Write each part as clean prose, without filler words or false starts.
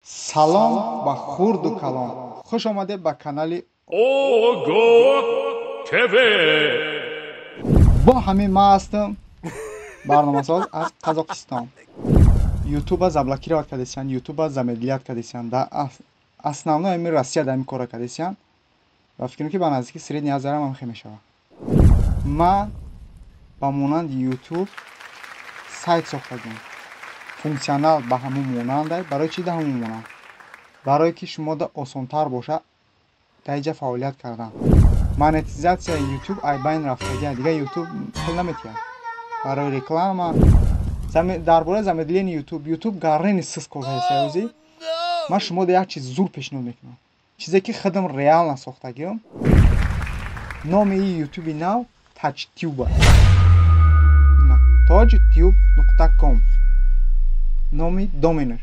Салом ба хурду калон. Хуш омадед ба канали Огоҳ ТВ. Бо ҳамин ман ҳастам, барномасоз аз Қазоқистон. Ютуба заблокировать кардесиян, ютуба замедлять кардесиян. Дар основной ҳамин Россия дар ҳамин кора кардесиян. Ва фикр ки ба наздики Средний Азиярам ҳам хел мешавад. Ман ба монанди ютуб сайт сохтагим. Функсионал ба ҳамун монандай. Барои чӣ да ҳамун монанд? Барое ки шумода осонтар боша дар инҷа фаъолият кардан. Монетизатсияи ютуб ай байн рафтагия, дигар ютуб пул наметиҳад барои реклама. Дар бораи замедлени ютуб, ютуб гаррени сис кор кардааст. Ман шумода як чиз зур пешниҳод мекунам, чизе ки худам реально сохтагиам. Номи ин ютуби нав Таҷтюб, tojtube.com номи доменаш.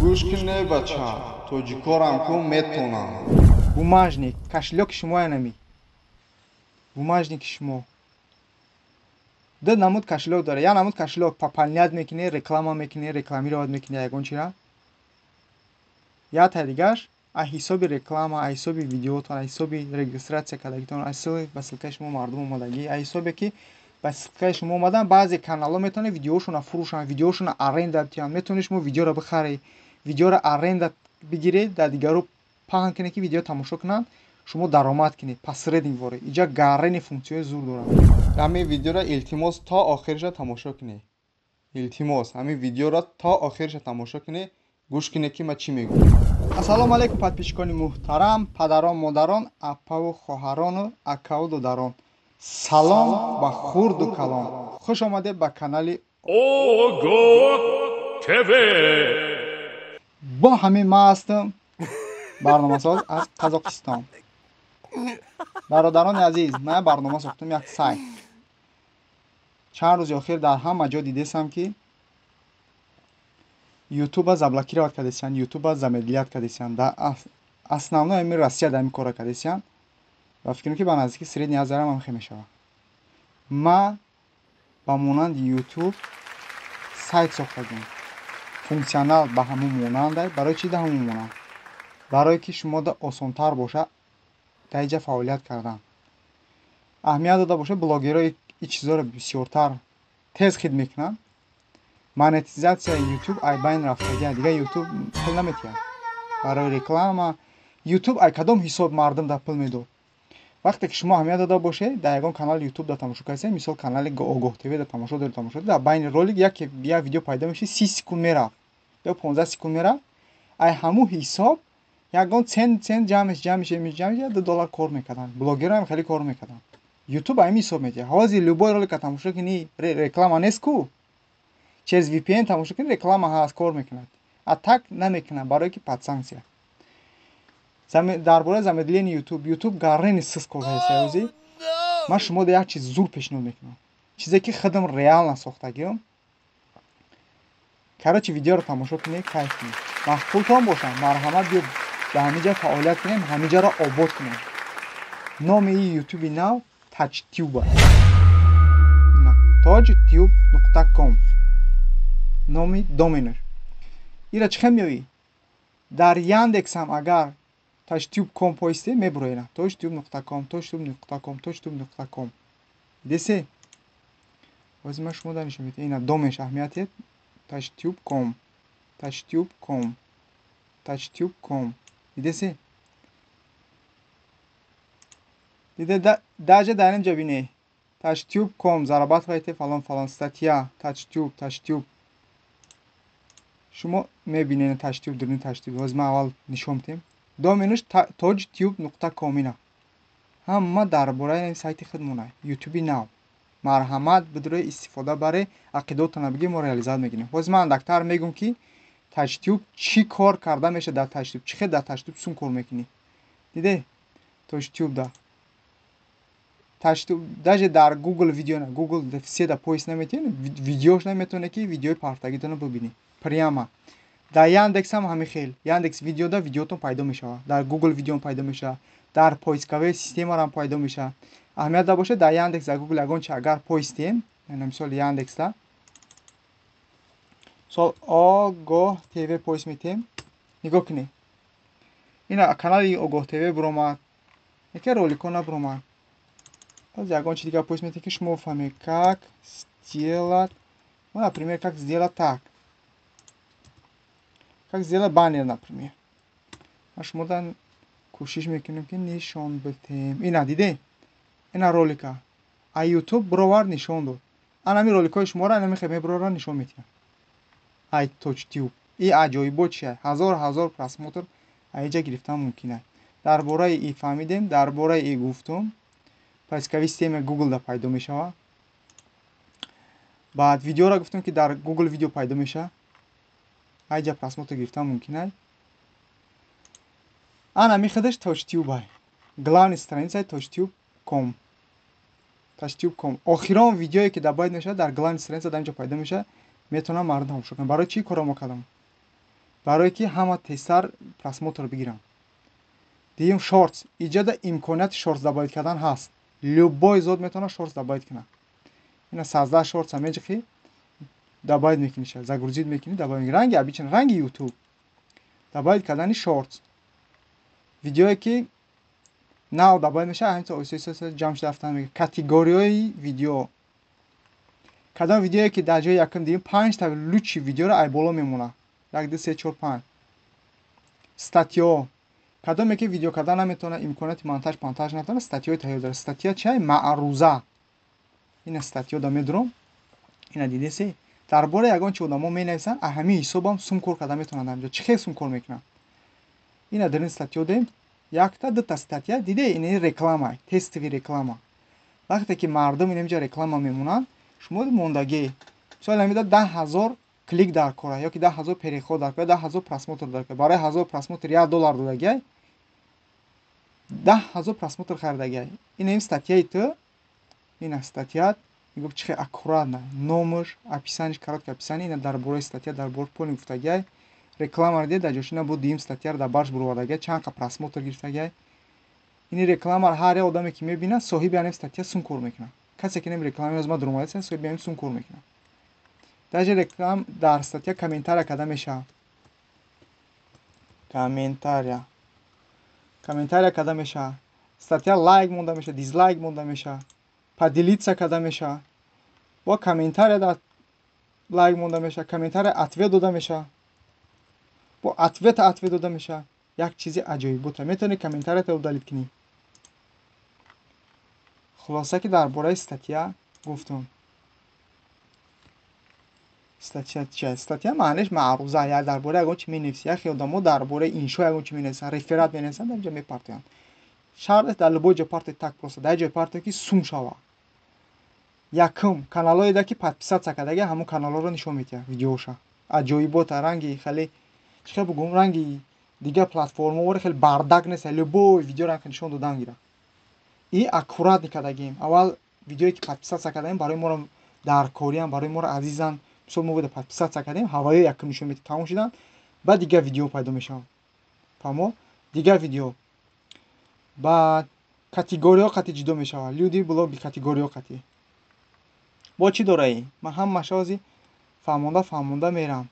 Гӯш кунед, бача, тоҷикорам ку метонам. Бумажник кошелёки шумо, янами бумажники шумо ду намуд кошелёк дорад. Як намуд кошелёк пополнять мекунӣ, реклама мекунӣ, рекламировать мекунӣ ягон чира. Якта дигараш аз ҳисоби реклама, аз ҳисоби видеотон, аз ҳисоби регистрация кардагитон, аз ҳисоби ба ссылкаи шумо мардум омадагӣ, аз ҳисобе ки ба ссылкаи шумо омадан, баъзе каналҳо метавонед видеошонро фурӯшанд, видеошонро аренда диҳанд. Метавонед шумо видеоро бихаред, видеоро аренда бигиред, дар дигару паҳн кунед, ки видео тамошо кунанд, шумо даромад кунед, посредник воред. Иҷа гаррени функсияҳои зур дорад. Ҳамин видеоро илтимос то охириша тамошо кунед. Илтимос, ҳамин видеоро то охириша тамошо кунед, гӯш кунед, ки ман чӣ мегӯям. Ассалому алайкум, подписчикони муҳтарам, падарон, модарон, апаву хоҳарону акаву додарон. Салом ба хурду калон. Хуш омадед ба канали Огоҳ ТВ. Бо ҳамин ман ҳастам, барномасоз аз Қазоқистон. Бародарони азиз, ман барнома сохтам, як сайт. Чанд рӯзи охир дар ҳама ҷо дидесам, ки ютуба заблокировать кардесиян, ютуба замедлять кардесиян. Дар основной ҳамин Россия дар ҳамин кора кардесиян. Ва фикр ки ба наздики Средний Азиярам ҳам хел мешавад. Ман ба монанди ютуб сайт сохтагим. Функсионал ба ҳамун монандай. Барои чӣ да ҳамун монанд? Барое ки шумода осонтар боша дар инҷа фаъолият кардан. Аҳамият дода бошад, блогерҳо ин чизҳоро бисёртар тез хид мекунанд. Монетизатсияи ютуб ай байн рафтагия, дигар ютуб пул наметиҳад барои реклама. Ютуб ай кадом ҳисоб мардум дар пул медод? Вақте ки шумо аҳамият дода бошед, дар ягон канали ютуб дар тамошо кардед, мисол канали Огоҳ ТВ дар тамошо доред, тамошо, дар байни ролик як видео пайдо мешид, 30 секунд мерафт ё 15 секунд мерафт. Ай ҳамун ҳисоб ягон цент ҷамъ ҷамъ ҷамъ 2 доллар кор мекарданд. Блогерам хеле кор мекарданд. Ютуб ҳамин ҳисоб медиҳад. Ҳозир любой ролика тамошо кунӣ, реклама нест ку. Через VPN тамошо кунӣ, реклама ҳаст, кор мекунад, а так намекунад, барое ки под санкция. Дар бораи замедлени ютуб, ютуб гаррени сис кор кардааст. Ман шумода як чиз зур пешниҳод мекунам, чизе ки худам реально сохтагиам. Короче, видеоро тамошо кунед, кайф кунед. Маъқултон бошам, марҳамат, биё ба ҳамин ҷа фаъолият кунем, ҳамин ҷаро обод кунем. Номи ин ютуби нав Таҷтюб, tojtube.com номи доменаш. Ира чӣ хел меоӣ? Дар Яндексам агар tajtube.com поисте, мебуроена tajtube.com, tajtube.com, tajtube.com. Десе ҳозир ман шумо дар нишон медиҳам. Ина доменш, аҳамият диҳед: tajtube.com, tajtube.com, tajtube.com. Дидесе? Диде? Даже дар ин ҷо бинед: tajtube.com, зарабатывайте, фалон фалон, статья, tajtube, tajtube. Шумо мебинед tajtube, дуруни tajtube. Ҳозир ман аввал нишон медиҳем доменаш tojtube.com. Ина ҳама дар бораи сайти худмона, ютуби нав. Марҳамат, бидурои истифода баре, ақидаотона бигӣ, мо реализат мекунем. Ҳозир ман андактар мегӯм, ки tajtube чӣ кор карда мешавад, дар tajtube чӣ хел, дар tajtube сум кор мекунӣ. Диде, tajtube да tajtube даже дар Google видео на Google все да поиск наметавонед, видеош наметавонед, ки видеои партагитонро бибинед прямо. Дар Яндекс ҳам ҳамин хел, Яндекс видеода видеотон пайдо мешавад, дар Google видеон пайдо мешавад, дар поисковая системарам пайдо мешавад. Аҳамият да бошад, дар Яндекс, дар Google ягон чи агар поистем, мисол Яндексда мисол Огоҳ ТВ поиск метем. Нигоҳ кунед, ина канали Огоҳ ТВ биромад, яке роликҳо набиромад. Боз ягон чи дигар поиск метавонед, ки шумо фаҳмед, как сделать, ну, например, как сделать так, как сделать баннер, например. Ма шумода кӯшиш мекунем, ки нишон бидем. Ина диде, ина ролика а Ютуб бировард, нишон дод. Анами роликҳои шуморо ана мехе мебирора, нишон медиҳам. Ай Точтюб и аҷоибот чия? Ҳазор ҳазор просмотр аиҷа гирифтан мумкин аст. Дар бораи и фаҳмидем, дар бораи и гуфтум. Поисковый система Гуглда пайдо мешавад. Баъд видеоро гуфтум, ки дар Гугл видео пайдо мешавад, айҷа просмотр гирифтан мумкин аст. Ана михадаш Точтюб, главный страницаи Точтюб ком, Точтюб ком. Охирон видеое, ки добавить мешавад, дар главный страница дар инҷо пайдо мешавад, метавонам мардум тамошо кунанд. Барои чӣ корро мо кардам? Барое ки ҳама тезтар просмотр бигиранд. Дуюм, шортс. Иҷода имконияти шортс добавить кардан ҳаст. Любой зот метавонад шортс добавить кунад. Ина создать шортса меҷиқӣ, добавить мекунӣ, загрузить мекунӣ, добавить. Ранги обычно, ранги Ютуб. Добавить кардани шортс, видеое, ки нав добавить мешавад, ҳаминтор оҳиста оҳиста ҷамъ шуда рафтан мегирад. Категориҳои видео: кадом видеое, ки дар ҷои якум дидем, панҷта лучший видеоро ай боло мемонад: як, ду, се, чор, панҷ. Статьё: кадоме ки видео кардан наметавонад, имконияти монтаж пантаж надорад, статьёи тайёр дорад. Статья чиай? Маъруза. Ина статьё да медуром, ина дидесе, дар бораи ягон чи одамо менависанд, а ҳамин ҳисобам сум кор карда метавонанд. Ҳамҷо чӣ хел сум кор мекунанд? Ина дар ин статьё дем, якта, дута статья диде. Ин реклама, тестовый реклама. Вақте ки мардум инҷа реклама мемонанд, шумо мондагӣ, мисол, ҳамида 10 000 клик дар кора ё ки 10 000 переход дар кора, 10 000 просмотр дар кора. Барои 1000 просмотр 1 доллар додагиай, 10 000 просмотр харидагиай. Ин ин статьяи ту, ина статьят, мегӯ, чӣ хел аккуратно номаш, описаниеш, короткое описание, ина дар бораи статья, дар бораи полный гуфтагиай. Рекламаро дида, дар ҷошина бо дуюм статьяро дар барш буровардагиай, чанд қа просмотр гирифтагиай. Ини рекламаро ҳар як одаме, ки мебинад, соҳиби ҳамин статья сум кор мекунад. Касе ки нем реклама аз ма дуромадааст, соҳиби ҳамин сум кор мекунад. Даже реклам дар статья комментария карда мешавад, комментария карда мешавад, статья лайк монда мешавад, дизлайк монда мешавад, поделиться карда мешавад, бо комментария дар лайк монда мешавад, комментария ответ дода мешавад, бо ответа ответ дода мешавад. Як чизи аҷоибота, метавонӣ комментарията удалить кунӣ. Хулоса, ки дар бораи статья гуфтум. Статья чи? Статья маънеш маъруза, як дар бораи ягон чи менависӣ. Яхе одамо дар бораи иншо ягон чи менависанд, реферат менависанд, дар инҷа мепартоянд. Шарт нест дар любой ҷо партои, так просто дар ҷое партое, ки сум шава. Якум каналҳое, ки подписаться кардаги, ҳамон каналҳоро нишон медиҳад видеоша. Аҷоибота, ранги хеле, чӣ хел бугум, ранги дигар платформаҳоро хеле бардак нест, любой видеоро нишон додан гирад. И аккуратно кардагием. Аввал видеое, ки подписаться кардаем, барои моро даркориам, барои моро азизанд. Мисол, мо бояд подписаться кардем, ҳаваё якум нишон медиҳад, тамом шуданд, баъд дигар видео пайдо мешаванд. Фаҳмо? Дигар видео. Баъд категориҳо қатъи ҷудо мешавад: люди, блоги, категориҳо қатъи. Бо чӣ дораӣ? Ман ҳамаша ҳозир фаҳмонда фаҳмонда мерам.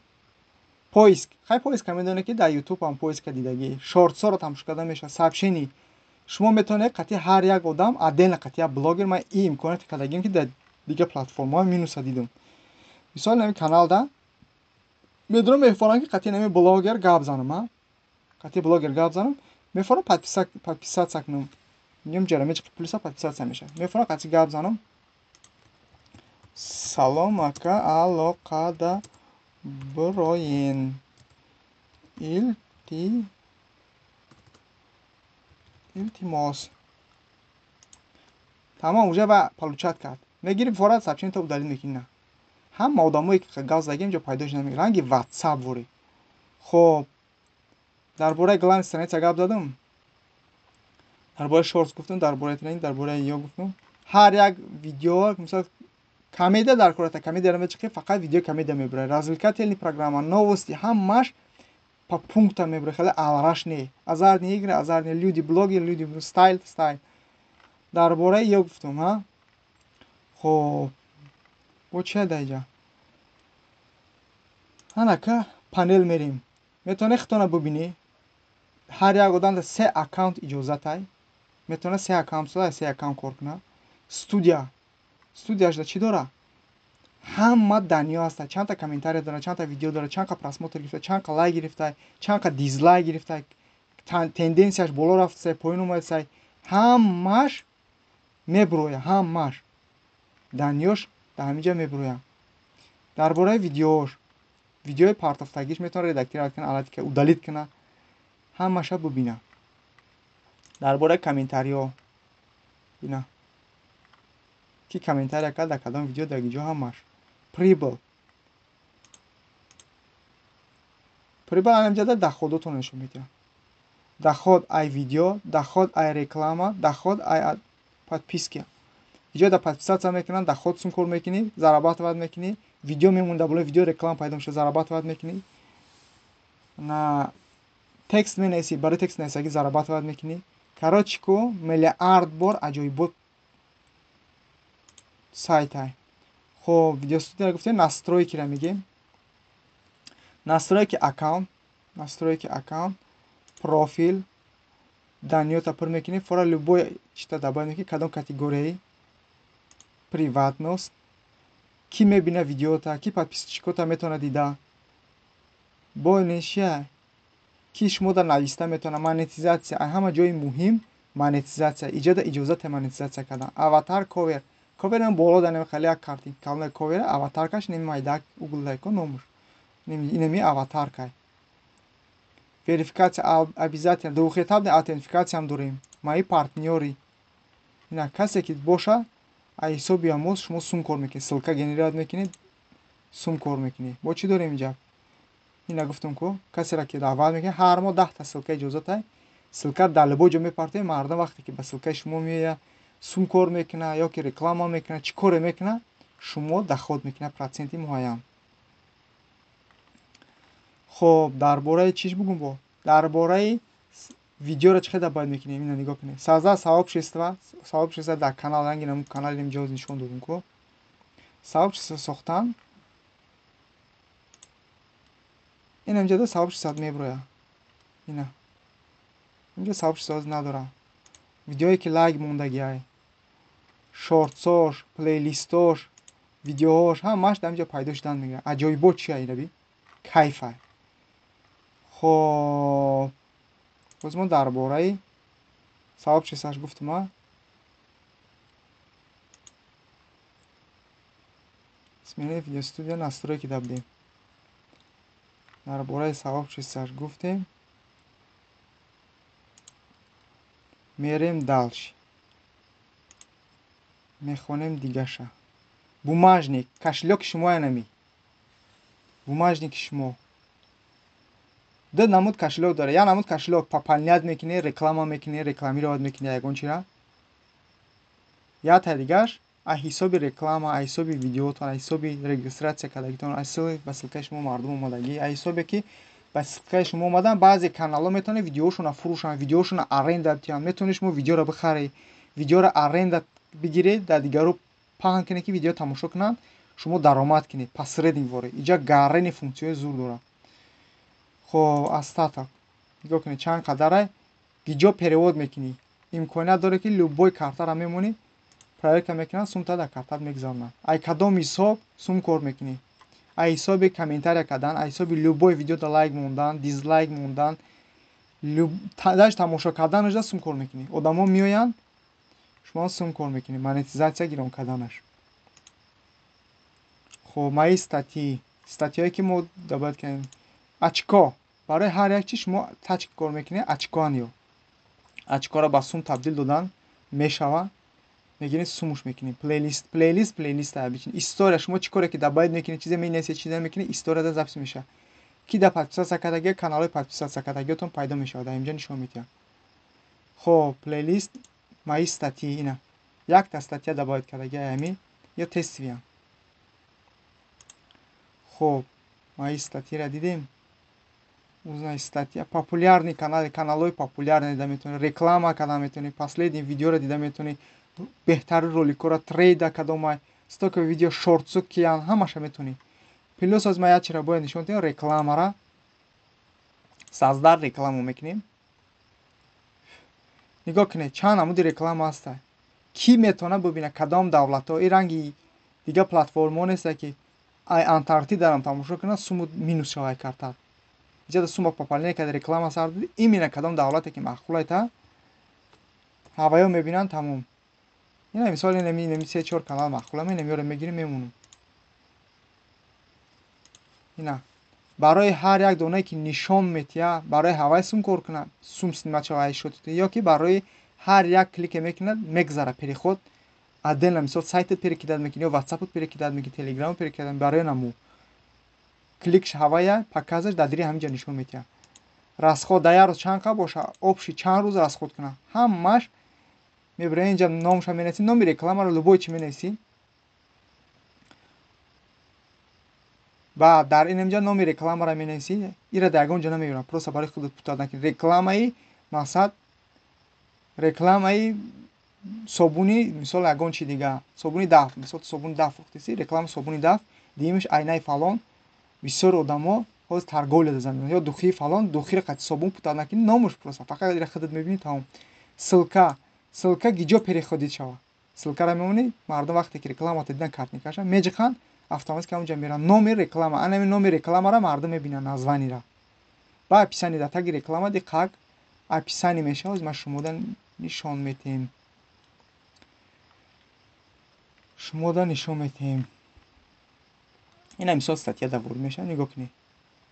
Поиск, хай, поиска медонед, ки дар Ютуб ҳам поиска дидагӣ. Шортсҳоро тамошо карда мешавад. Сообщение: шумо метавонед қатъи ҳар як одам отдельно, қатъи як блогер. Ман ин имконияте кардагим, ки дар дигар платформаҳо минуса дидум. Мисол, нами каналда медонам, мефорам, ки қатъи нами блогер гап занам, а қатъи блогер гап занам, мефорам подписаться кунам, мегӯям ҷара мечиқи, плюса, подписаться мешавад. Мефорам қатъи гап занам: «Салом, ака, алоқада бироен, илтимос». Тамом, уже ва получать кард, мегири, форад, сообщение удалить мекунӣ. На ҳама одамое, ки гап задагим, инҷо пайдо шуда, ранги Ватсап ворӣ. Хоб, дар бораи главный страница гап задам, дар бораи шортс гуфтам, дар бораи тренинг, дар бораи ё гуфтам. Ҳар як видео, мисол, комедия дар кората, комедияро мечиқи, фақат видео комедия мебурад. Развлекательный программа, новости, ҳамаш по пунктам мебурад, хеле алраш не. Азартные игры, азартные, люди, блоги, люди, стайл, стайл. Дар бораи ё гуфтам, ҳа. Хоб, бо чи дар иҷа? Анака панел мерем. Метавонед худтона бубинӣ. Ҳар як одам се аккаунт иҷозатай. Метавонад се аккаунт созад, се аккаунт кор кунад. Студия. Студияшда чӣ дора? Ҳама данные ҳаста. Чандта комментария дора, чандта видео дора, чандқа просмотр гирифта, чандқа лайк гирифта, чандқа дизлайк гирифта, тенденсияш боло рафтасай, поён омадасай. Ҳамаш мебуроя, ҳамаш. Данные ш дар ҳамин ҷа мебурояд. Дар бораи видеош, видеои партофтагиш метавонад редактировать кунад, аллати удалить кунад, ҳамаша бубина. Дар бораи комментариҳо, бина, ки комментария кард, дар кадом видео, дар ҷо, ҳамаш. Прибыль. Прибыль ҳаминҷа доходотон нишон медиҳад. Доход ай видео, доход ай реклама, доход ай подписка. Видео да подписаться мекунанд, доход сум кор мекунӣ, зарабатывать мекунӣ, видео мемонад, дар болои видео реклама пайдо мешавад, зарабатывать мекунӣ. На текст менависӣ, барои текст нависагӣ зарабатывать мекунӣ. Короче, ку миллиард бор аҷоибот сайтай. Хоб, видеостудияро гуфтем, настройки ро мегем. Настройки аккаунт, настройки аккаунт, профил, данные та пур мекунӣ, фора любой чита добавить мекунӣ, кадом категорияи, приватность, ки мебина видеота, ки подписчикота метавонад дида. Бо нешия, ки шумо дар нависта метавонад, монетизатсия, ҳама ҷои муҳим монетизатсия, иҷода иҷозате монетизатсия кардан. Аватар, ковер. Ковер ам боло дар неми хеле як картинка, калони ковер, аватаркаш неми майдак углдай ко номуш. Инеми аватаркай. Верификация обязательно, двухэтапная аутентификация ҳам дорем. Мои партнёры. Ина касе ки боша, аз ҳисоби ҳамоз шумо сум кор мекунед, ссылка генерировать мекунед, сум кор мекунед. Бо чӣ дорем инҷа? Ина гуфтум ку, касеро ки даъват мекунед, ҳар моҳ 10та ссылка иҷозатай. Ссылка дар любой ҷо мепартоед, мардум вақте ки ба ссылкаи шумо меояд, сум кор мекунад ё ки реклама мекунад, чӣ коре мекунад, шумо доход мекунад проценти муайян. Хоб, дар бораи чиш бугум бо? Дар бораи видеоро чӣ хел добавить мекунем? Ина нигоҳ кунед. Создать сообщество, сообщество дар канал, ранги намун канали инҷо нишон додем ку. Сообщество сохтан. Ина инҷо сообщество меброяд. Ина. Инҷо сообщество надора. Видеое ки лайк мондагиай, шортсош, плейлистош, видеоҳош ҳамааш дар инҷо пайдо шудан мегирад. Аҷоибот чия ина би? Кайфай. Хоб, боз мо дар бораи сообществош гуфтум, а? Сменаи видеостудия, настройки да будем. Дар бораи сообществош гуфтем. Мерем дальше. Мехонем дигаша. Бумажник, кошелёки шумо янами. Бумажники шумо. Ду намуд кошелёк дора. Як намуд кошелёк пополнять мекунӣ, реклама мекунӣ, рекламировать мекунӣ ягон чира. Якта дигаш аз ҳисоби реклама, аз ҳисоби видеотон, аз ҳисоби регистрация кардагитон, аз ҳисоби ба ссылкаи шумо мардум омадагӣ, аз ҳисобе ки ба ссылкаи шумо омадан, баъзе каналҳо метавонед видеоҳошонро фурӯшанд, видеоҳошонро аренда диҳанд. Метавонед шумо видеоро бихаред, видеоро аренда бигиред, дар дигарро паҳн кунед, ки видео тамошо кунанд, шумо даромад кунед, посредник воред. Инҷа гарени функсияҳои зур дорад. Хоб, остаток. Нигоҳ кунед, чанд қадарай гиҷо перевод мекунӣ. Имконият доред, ки любой картаро мемонӣ, проверка мекунанд, сумта дар картат мегузаронанд. Ай кадом ҳисоб сум кор мекунӣ? Ай ҳисоби комментария кардан, ай ҳисоби любой видеода лайк мондан, дизлайк мондан, даже тамошо карданашда сум кор мекунӣ. Одамо меоянд, шумо сум кор мекунед, монетизатсия гирон карданаш. Хоб, мои статьи, статьяое ки мо добавить кардем. Очко. Барои ҳар як чиз шумо тачка кор мекунед, очкоан ё. Очкоро ба сум табдил додан мешавад. Мегиред, сумуш мекунед. Плейлист, плейлист, плейлист обычно. История, шумо чӣ коре ки добавить мекунед, чизе менависед, чизе мекунед, историяда запись мешавад. Ки да подписаться кардагиё, каналҳои подписаться кардагиётон пайдо мешавад, дар инҷо нишон медиҳад. Хоб, плейлист, мои статьи, ина. Якта статья добавить кардагиё ами ё тестовыян. Хоб, мои статьиро дидем. Узнай статья. Популярный канал, каналҳои популярный дида метавонед, реклама карда метавонед, последний видеоро дида метавонед, беҳтарин роликҳоро, трейда кадомай, стоковый видео, шортсу киян, ҳамаша метавонед. Плюс аз ман як чиро бояд нишон диҳам, рекламара. Создать рекламу мекунем. Нигоҳ кунед, чанд намуди реклама ҳаста. Кӣ метавонад бибинад, кадом давлатҳо. Ин ранги дигар платформаҳо неста, ки ай Антарктидарам тамошо кунад, суму минус шавад картат. Иҷода сума пополнение карда, реклама сар додӣ, именно кадом давлате ки маъқулайта, ҳаваё мебинанд, тамом. Ина мисол, инами се чор канал маъқулам, инамиёро мегирим, мемонам. Ина барои ҳар як донае ки нишон метиҳад, барои ҳавай сум кор кунад, сум снимать шава ай шотите, ё ки барои ҳар як клике мекунад, мегзара переход отдельно, мисол, сайтат перекидать мекунӣ, ё ватсапат перекидать мекунӣ, телеграмат перекидать, барои наму кликш ҳавая показаш дар дири ҳаминҷа нишон метиҳад. Расход дар як рӯз чанд қа боша, общий чанд рӯз расход кунад, ҳамааш мебарем. Инҷа номша менависӣ, номи рекламаро, любой чи менависӣ. Баъд дар инҷа номи рекламаро менависӣ. Ира дар ягон ҷо намебарам, просто барои худат путать накунӣ. Рекламаи, мақсад, рекламаи собуни, мисол, ягон чи дига, собуни даф, мисол, собуни даф фурӯхтеси, реклама собуни даф, дуюмиш айнаи фалон. Бисёр одамо ҳозир торговля дазан, ё духии фалон, духиро қати собун путать накунӣ, номуш просто, фақат ира худат мебинӣ, тамом. Ссылка, ссылка гиҷо переходить шава, ссылкаро мемонӣ, мардум вақте ки рекламата дидан, картинкаша меҷиқанд, автоматик ҳамонҷа мераванд. Номи реклама, анами номи рекламаро мардум мебинанд, названиера ба описание, дар таги реклама диққат, описание мешавад. Ман шумода нишон метиҳем, шумода нишон метиҳем. Ина мисол, статья да ворид мешавад, нигоҳ кунед,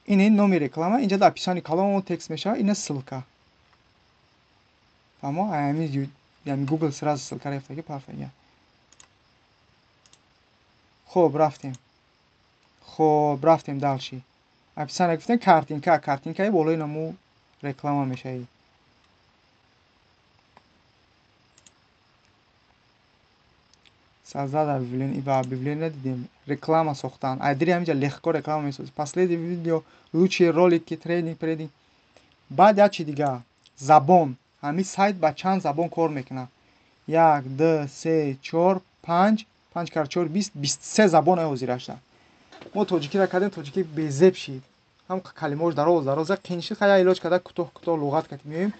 ин номи реклама, инҷа дар описание калон текст мешавад, ина ссылка, фаҳмо? Ами Google сразу ссылка рафтаги, парфага. Хоб, рафтем, хоб, рафтем дальше. Описание гуфтем, картинка, картинкаи болои наму реклама мешавӣ. Создать объявление ва объявление дидем, реклама сохтан. Айдири ҳаминҷа легко реклама месозӣ. Последний видео, лучшие ролики, тренинг, тренинг. Баъд як чи дига, забон. Ҳамин сайт ба чанд забон кор мекунад? Як, ду, се, чор, панҷ, панҷ кар чор 20, 23 забон ҳозир ҳашта. Мо тоҷикиро кардем, тоҷикӣ безеб шид, ҳам калимаош дароз дароза, қин шид. Хай, илоҷ карда, кӯтоҳ кӯтоҳ луғат кардем, меоем,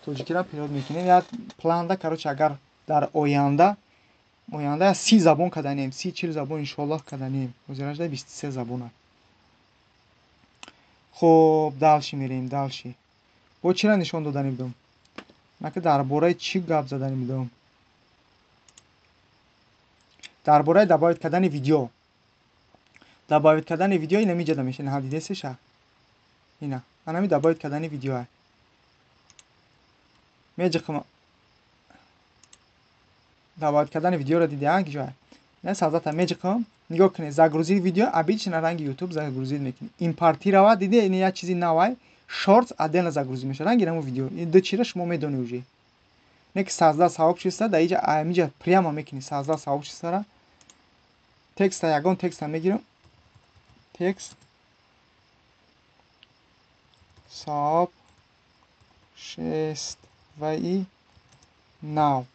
тоҷикиро перевод мекунем. Як планда, короче, агар дар оянда 30 забон каданем, 30, 40 забон иншоаллоҳ каданем. Ҳозир ҳашта 23 забона. Хоб, дальше мерем, дальше бо чира нишон додани будам? Наки дар бораи чӣ гап задани будам? Дар бораи добавить кардани видео. Добавить кардани видео ина миҷада мешава. Ҳа, дидесеша, ина анами добавить кардани видеоа меҷиқма. Добавить кардани видеоро диде, ҷоа ина создать меҷиқам. Нигоҳ кунед, загрузить видео, обычно ранги ютуб загрузить мекунӣ, импортировать, диде, ин як чизи навай, шортс отдельно загрузить мешавад, ранги намо видео. Ин ду чира шумо медонед уже. Не ки создать сообщество, дар иҷа, амиҷа прямо мекунӣ создать сообществора. Текста, ягон текста мегирам, текст сообществои нав,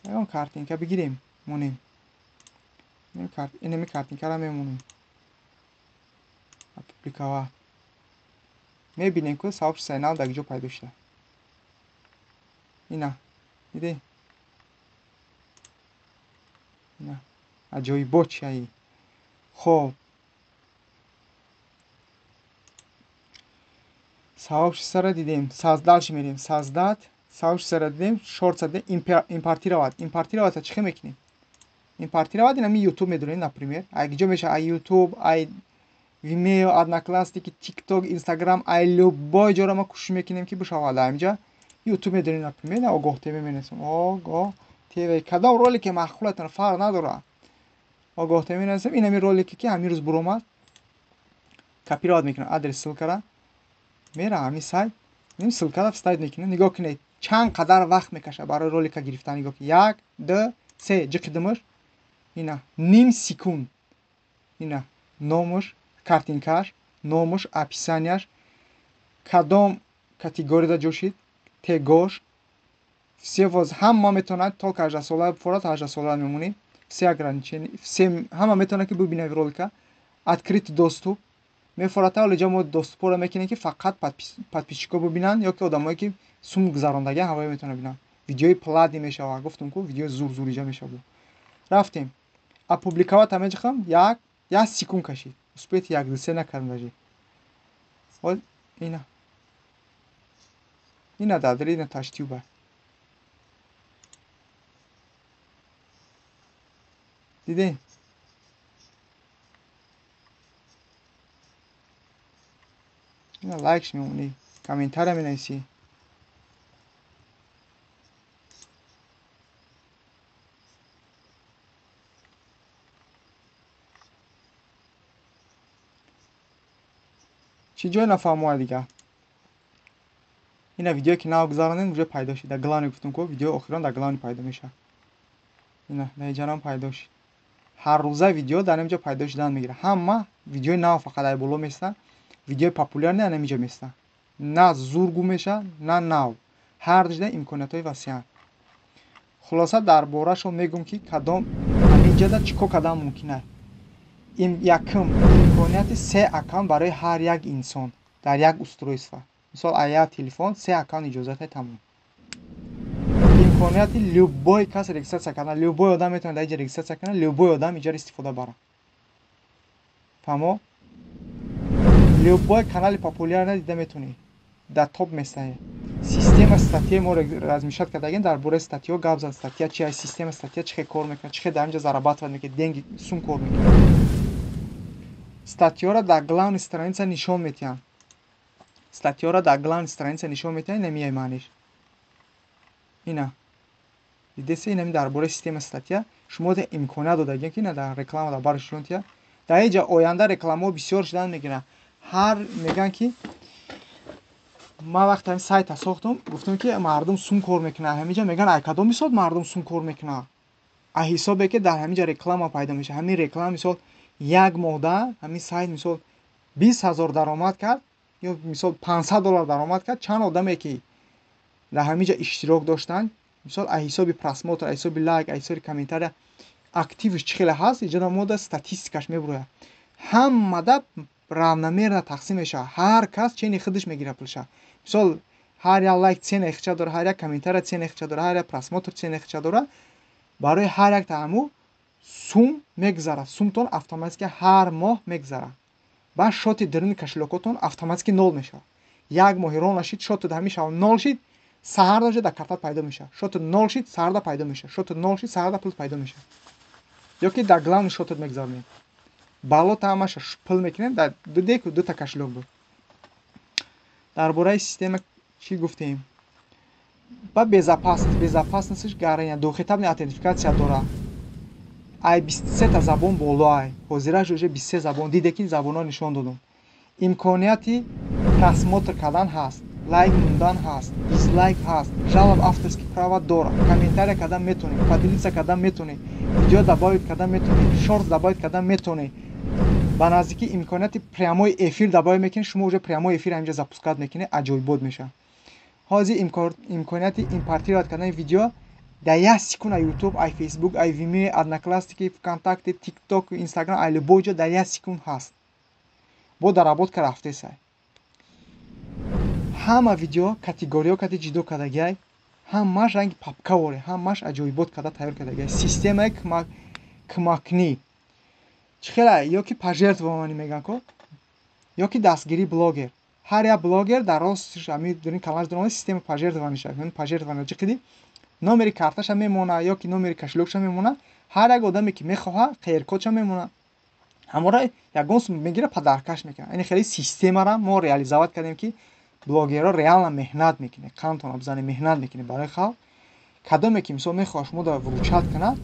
ягон картинка бигирем, монем, инами картинкаро мемонем, опубликовать. Мебинем, ки сообществои нав дар ҷо пайдо шуда. Ина диде, ина аҷоибот чиаи. Хоб, сообществора дидем, дальше мерем. Создать сообществора дидем, шортса дидем, импортировать. Импортировать чӣ хел мекунем? Импортировать инами ютуб медонем, например, ай ҷо мешава, ай ютуб, ай Vimeo, Одноклассники, TikTok, Instagram, ай любой ҷоро ма кӯшиш мекунем, ки бишавад. Ҳаминҷа ютуб медонем, например, Огоҳ ТВ менависем. Огоҳ ТВ, кадом ролике маъқулатон, фарқ надорад, Огоҳ ТВ менависем. Ин ҳамин ролике ки ҳамин рӯз буромад, копировать мекунам адрес, ссылкара мера ҳамин сайт, ин ссылкара вставить мекунем. Нигоҳ кунед, чанд қадар вақт мекашад барои ролика гирифтан. Нигоҳ кунед, як, ду, се, ҷиқидимаш, ина ним секунд, ина номуш, картинкаш, номуш, описанияш, кадом категорияда ҷо шид, тегош, все воз, ҳама метавонад, то 18 сола форад, 18 сола мемонӣ, все ограничения, все, ҳама метавонад, ки бибинад ролика, открытый доступ. Мефората олиҷа мо доступро мекунем, ки фақат подписчикҳо бибинанд ё ки одамое ки сум гузарондагиан ҳавоя метавонанд бинанд. Видеои платный мешавад, гуфтум ку видеои зур зур иҷа мешавад. Рафтем. Опубликовать меҷихам, як секунд кашид. Успеть як ду се накардам даже. Ина. Ина дадри, ина таштиба. Дидем? Ина лайкш мемонӣ, комментария менависӣ. Чӣ ҷой нафаҳмоя дига? Ина видеое ки нав гузаронем, уже пайдо шид. Дар главный гуфтум ку, видеои охирон дар главный пайдо мешавад. Ина дар иҷарам пайдо шид. Ҳар рӯза видео дар инҷо пайдо шудан мегирад. Ҳама видеои нав фақат дар боло места, видеои популярный ана инҷо места. На зургу меша, на нав. Ҳар душда имкониятҳои васеъанд. Хулоса дар борашон мегӯм, ки кадом ҳаминҷода чӣ кор кардан мумкин аст. Якум имконияти се аккаунт барои ҳар як инсон дар як устройство. Мисол, аз як телефон се аккаунт иҷозат тамом. Имконияти любой кас регистрация кардан, любой одам метавонад дар инҷа регистрация кунад, любой одам инҷаро истифода барад. Фаҳмо? Любой канали популярно дида метавонӣ. Дар топ местаи. Система статья мо размещать кардагем, дар бораи статьяҳо гап зад. Статья чи аст, система статья чӣ хел кор мекунад, чӣ хел дар инҷа зарабатывать мекунад, деньги сум кор мекунад. Статьяро дар главный страница нишон метиҳанд. Статьяро дар главный страница нишон метиҳанд, ина меяй маъниш. Ина. Дидеса, инами дар бораи система статья шумо имконият додагем, ки ина дар реклама дар бараш нишон тиҳад. Дар инҷа оянда рекламаҳо бисёр шудан мегиранд. Ҳар мегӯянд, ки ман вақте ҳамин сайта сохтам, гуфтам, ки мардум сум кор мекунад. Ҳаминҷа мегӯянд, ай кадом мисол мардум сум кор мекунад? Ай ҳисобе ки дар ҳаминҷа реклама пайдо мешавад. Ҳамин реклама мисол як моҳда ҳамин сайт мисол 20 ҳазор даромад кард ё мисол 500 доллар даромад кард, чанд одаме ки дар ҳаминҷа иштирок доштанд, мисол аз ҳисоби просмотр, аз ҳисоби лайк, аз ҳисоби комментария активш чӣ хеле ҳаст, инҷо мода статистикаш мебурояд. Ҳамада равномерно тақсим мешавад. Ҳар кас чени худаш мегирад пулша. Мисол ҳар як лайк ценаи худша дорад, ҳар як комментария ценаи худша дорад, ҳар як просмотр ценаи худша дорад. Барои ҳар як тааммул сум мегузарад. Сумтон автоматически ҳар моҳ мегузарад. Баъд шоти даруни кошелёкотон автоматически нол мешавад. Як моҳи рон нашид, шотот ҳамеша нол шид, саҳар дошта дар картат пайдо мешавад. Шотот нол шид, саҳарда пайдо мешавад. Шотот нол шид, саҳарда пул пайдо мешавад. Ё ки дар главный шотот мегузаронем. Балота ҳамаша пул мекунем, дар ду деку дута кошелёк буд. Дар бораи система чӣ гуфтем? Ба безопасность, безопасностьш гарантия, двухэтапная аутентификация дорад. Ай 23 та забон боло ай. Ҳозираш уже 23 забон. Диде ки забонҳо нишон додум. Имконияти просмотр кардан ҳаст, лайк мондан ҳаст, дизлайк ҳаст, жалоб авторский права дорад, комментария кардан метавонӣ, поделиться кардан метавонӣ, видео добавить кардан метавонӣ, шорт добавить кардан метавонӣ. Ба наздикӣ имконияти прямой эфир добавить мекунӣ, шумо уже прямой эфир ҳаминҷа запускать мекунӣ, аҷоибот мешавад. Ҳозир имконияти импортировать кардани видео дар як секунд ай YouTube, ай Facebook, ай Vimeo, Одноклассники, ВКонтакте, TikTok, Instagram, ай любой ҷо дар як секунд ҳаст. Бо доработка рафтесай. Ҳама видео категориё кати ҷидо кардагиай, ҳамааш ранги папка воре, ҳамааш аҷоибот карда тайёр кардагиай. Системаи кӯмакнӣ. Чӣ хела ё ки пожертвование мегӯянд ко, ё ки дастгирии блогер. Ҳар як блогер дар ростш ҳамин дурин каналаш дорад система пожертвование шава. Пожертвование чӣ қиди? Номери карташа мемонад ё ки номери кошелёкша мемонад. Ҳар як одаме ки мехоҳад QR-кодша мемонад. Ҳамора ягон сум мегирад, подаркаш мекунад. Ин хеле системара мо реализовать кардем, ки блогерҳо реально меҳнат мекунанд, қандтонро бизанед, меҳнат мекунед барои халқ. Кадоме ки мисол мехоҳад шумо да вручать кунад,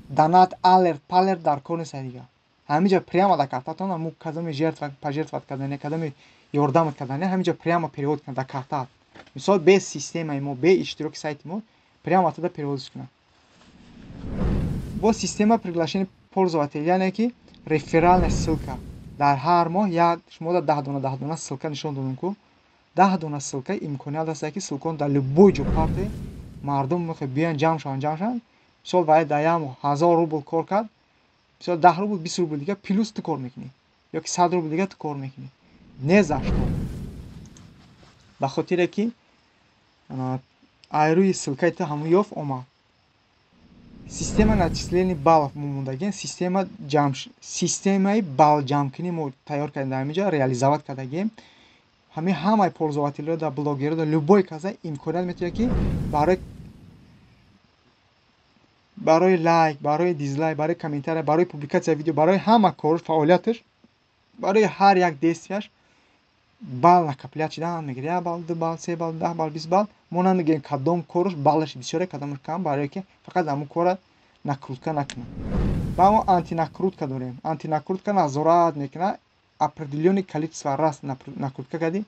донат алерт палерт дар кор нест дига. Ҳаминҷа прямо дар картатон ҳамун кадоме жертва пожертвовать кардане, кадоме ёрдамат кардане, ҳаминҷа прямо перевод кунад дар картат. Мисол бе системаи мо, бе иштироки сайти мо прямо туда перевод кунад. Бо система приглашения пользователя, яъне ки реферальная ссылка. Дар ҳар моҳ як шумо да 10 дона 10 дона ссылка нишон додем ку. 10 дона ссылка имконият ҳаст, ки ссылкаон дар любой ҷо парте, мардум мехоҳад биёянд ҷамъ шаванд, ҷамъ шаванд. Мисол вай дар як моҳ 1000 рубл кор кард, мисол 10 рубл, 20 рубл дига плюс ту кор мекунӣ ё ки 100 рубл дига ту кор мекунӣ. Не за что. Ба хотире ки ай рӯи ссылкаи ту ҳамун ёфт омад. Система начисления баллов мо мондагем, система ҷамъ, системаи балл ҷамъкунӣ мо тайёр кардем, дар ҳаминҷа реализовать кардагем. Ҳамин ҳамаи пользователҳо да, блогерҳо да, любой каса имконият метиҳад, ки барои лайк, барои дизлайк, барои комментария, барои публикатсияи видео, барои ҳама кор фаъолияташ, барои ҳар як действияш балл накоплять шидан мегирад: як балл, 2 балл, 3 балл, 10 балл, 20 балл. Мо намегӯем, кадом кораш баллаш бисёре, кадомаш кам, барое ки фақат ҳамун кора накрутка накунад. Ба мо антинакрутка дорем. Антинакрутка назорат мекунад, определённый количество раз накрутка кардӣ,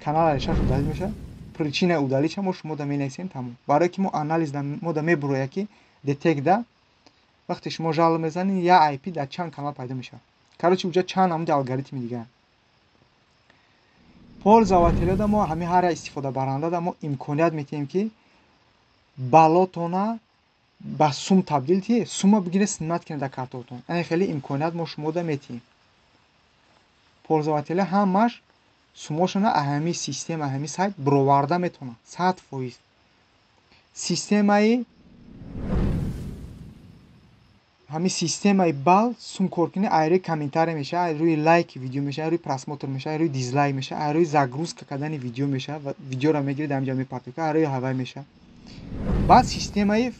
канал решаш удалить мешавад. Причинаи удалитьша мо шумо да менависем, тамом. Барое ки мо анализ мо да мебурояд, ки детекда вақте шумо жалоба мезанед, як IP дар чанд канал пайдо мешавад. Короче, уҷа чанд намуди алгоритми дигар. Пользователёда мо, ҳамин ҳар як истифодабаранда мо имконият метиҳем, ки баллотона ба сум табдил тиҳед, сума бигиред, снимать кунед дар картаотон. Яъне хеле имконият мо шумода метиҳем. Пользователя ҳамаш сумошона аз ҳамин система, ҳамин сайт бироварда метавонад 100%. Системаи ҳамин системаи балл сумкоркунӣ ай рӯи комментария мешавад, ай рӯи лайки видео мешавад, ай рӯи просмотр мешавад, ай рӯи дизлайк мешавад, ай рӯи загрузка кардани видео мешавад ва видеоро мегиред, дар ҳаминҷа мепартоед, ай рӯи ҳавай мешавад. Баъд системаи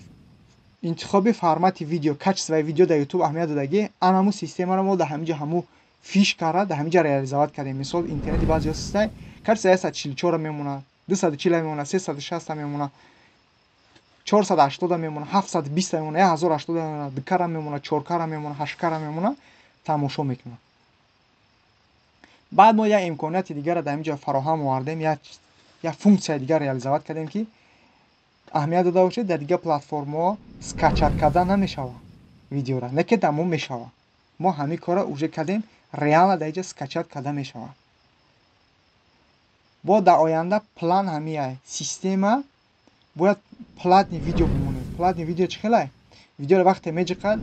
интихоби формати видео, качествои видео дар Ютуб аҳамият додагӣ, ан ҳамун системаро мо дар ҳаминҷа, ҳамун фишкара дар ҳаминҷа реализовать кардем. Мисол, интернети баъзеҳо систай качество 144 мемонад, 240 мемонад, 360 мемонад, 480 мемонад, 720 мемонад, 1080 мемонад, дукара мемонад, чоркара мемонад, ҳашткара мемонад, тамошо мекунад. Баъд мо як имконияти дигарро дар инҷо фароҳам овардем, як функсияи дигар реализовать кардем, ки аҳамият дода бошед, дар дигар платформаҳо скачать кардан намешавад видеора, не ки дар мо мешавад. Мо ҳамин корро уже кардем, реально дар инҷа скачать карда мешавад. Бо дар оянда план ҳамияй: система бояд платный видео бимонед. Платный видео чӣ хелай? Видеоро вақте меҷиқад,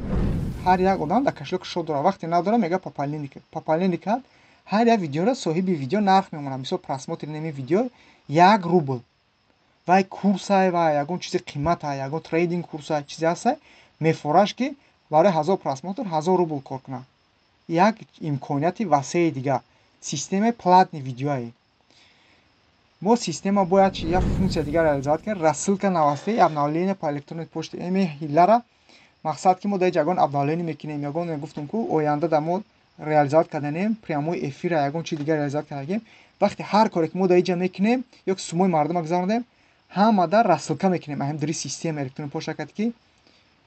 ҳар як одам дар кошелёк шо дорад, вақте надорад, мега пополнение кард. Ҳар як видеоро соҳиби видео нарх мемонад. Мисол, просмотри неми видео 1 рубл. Вай курсай, вай ягон чизи қиматай, ягон трейдинг курсай, чизе ҳастай, мефораш, ки барои 1000 просмотр 1000 рубл кор кунад. Як имконияти васеи дигар системаи платный видеоае. Мо система бояд як функсия дигар реализовать кунем: рассылка новостей, обновление по электронной почте. Эми ҳиллара мақсад, ки мо дар ягон обновление мекунем, ягон, гуфтум ку, оянда дар мо реализовать карданем прямой эфира, ягон чизи дигар реализовать кардагем. Вақте ҳар коре ки мо дар иҷа мекунем ё ки сумои мардума гузаронем, ҳамада рассылка мекунем ҳам дари система электронной почта кард, ки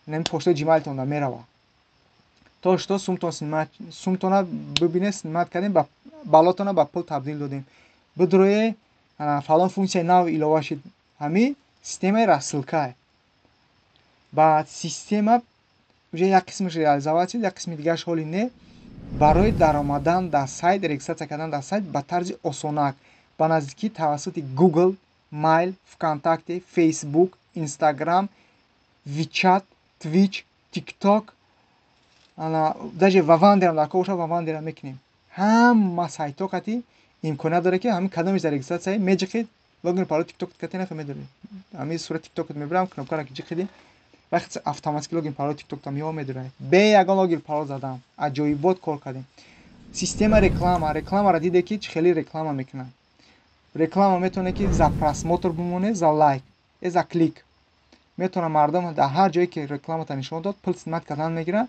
нами почтаи Gmailтон да мерава, то что сумтон сумтона бибинед, снимать кардем, баллотона ба пул табдил додем, бидурое, фалон функсияи нав илова шид. Ҳамин системаи рассылка. Баъд система уже як қисмаш реализовать шуд, як қисми дигараш ҳоли не. Барои даромадан дар сайт, регистрация кардан дар сайт ба тарзи осонак, ба наздикӣ тавассути Google Mail, ВКонтакте, Facebook, Instagram, WeChat, Twitch, TikTok, даже Вавандерам дар кор бошад, Вавандерам мекунем. Ҳама сайтҳо қати имконият дорад, ки ҳамин кадомиш дар регистрация меҷиқед, логин, парол Тикток кати нахе медонед, ҳамин сурат Тиктокот мебарам, кнопкаро ки ҷиқидӣ, вақте автоматики логин, парол Тиктокта мео, медорад, бе ягон логин, парол задан. Аҷоибот кор кардем. Система реклама. Рекламаро диде, ки чӣ хеле реклама мекунад. Реклама метавонед, ки за просмотр бимонед, за лайк е за клик. Метавонад мардум дар ҳар ҷое ки рекламата нишон дод, пул снимать кардан мегирад.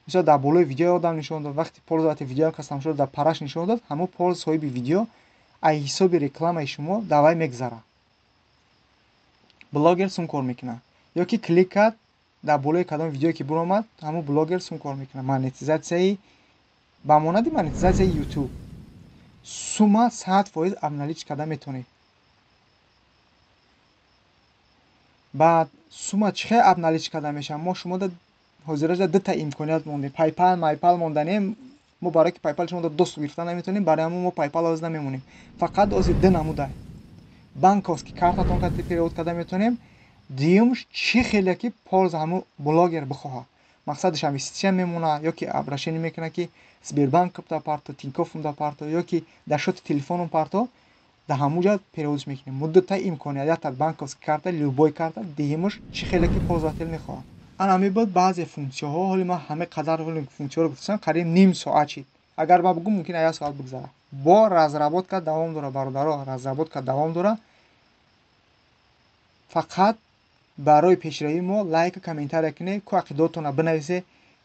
Мисол, дар болои видеои одам нишон дод, вақте пользователь видео кас тамошо, дар параш нишон дод, ҳамон пол соҳиби видео аз ҳисоби рекламаи шумо давай мегзарад. Блогер сум кор мекунад ё ки клик кард дар болои кадом видеое ки буромад, ҳамон блогер сум кор мекунад. Монетизатсияи ба монанди монетизатсияи Ютуб сума 100% обналичить карда метавонед. Баъд сума чӣ хел обналичить карда мешавад? Мо шумода ҳозиража дута имконият мондем: PayPal, Майпал монданем. Мо барое ки PayPal шумо доступ гирифта наметавонем, барои ҳамон мо PayPal ҳозир намемонем. Фақат ҳозир ду намуда: банковский картатон карти перевод карда метавонем. Дуюмш, чӣ хеле ки полз ҳамун блогер бихоҳад. Мақсадаш инвеститсия мемона ё ки обращение мекунад, ки Сбербанк да парто, Тинькофф да парто ё ки дар счёти телефоном парто, дар ҳамуҷа переводш мекунем. Муддата имконият якта банковский карта, любой карта диҳимуш, чӣ хеле ки пользователь мехоҳад. Ана мебуд баъзе функсияҳо. Ҳоли ман ҳама қадар функсияҳоро гуфтам, қариб ним соат шид. Агар ман бугум, мумкин як соат бигзарад. Бо разработка давом дорад, бародаро, разработка давом дорад. Фақат барои пешравии мо лайку комментария кунед, ку ақидаотонро бинависе,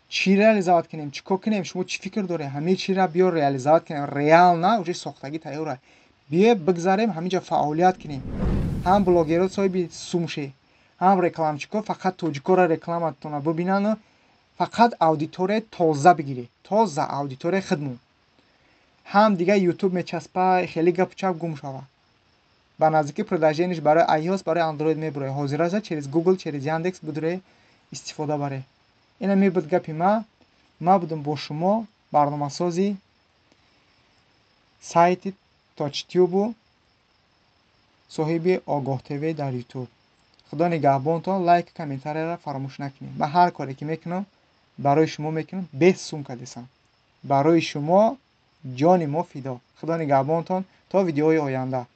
чӣ реализовать кунем, чӣ кор кунем, шумо чӣ фикр доред, ҳамаи чиро биё реализовать кунем. Реально уже сохтагӣ тайёра, биё бигзарем, ҳаминҷа фаъолият кунем. Ҳам блогерот соҳиби сум ше, ҳам рекламчико, фақат тоҷикоро рекламатона бибинану фақат аудиторияи тоза бигиред, тоза аудиторияи худмон. Ҳам дигар Ютуб мечаспа, хеле гапу чап гум шавад. Ба наздикӣ приложениеш барои iOS, барои Android мебурояд. Ҳозираза через Google, через Яндекс будуре истифода баред. Ина мебуд гапи ма. Ма будам бо шумо барномасози сайти Точтюбу соҳиби Огоҳ ТВ дар Ютуб. Худо нигаҳбонтон. Лайк, комментарияро фаромӯш накунед. Ман ҳар коре ки мекунам, барои шумо мекунам, без сумка десам, барои шумо ҷони мо фидо. Худо нигаҳбонтон то видеои оянда.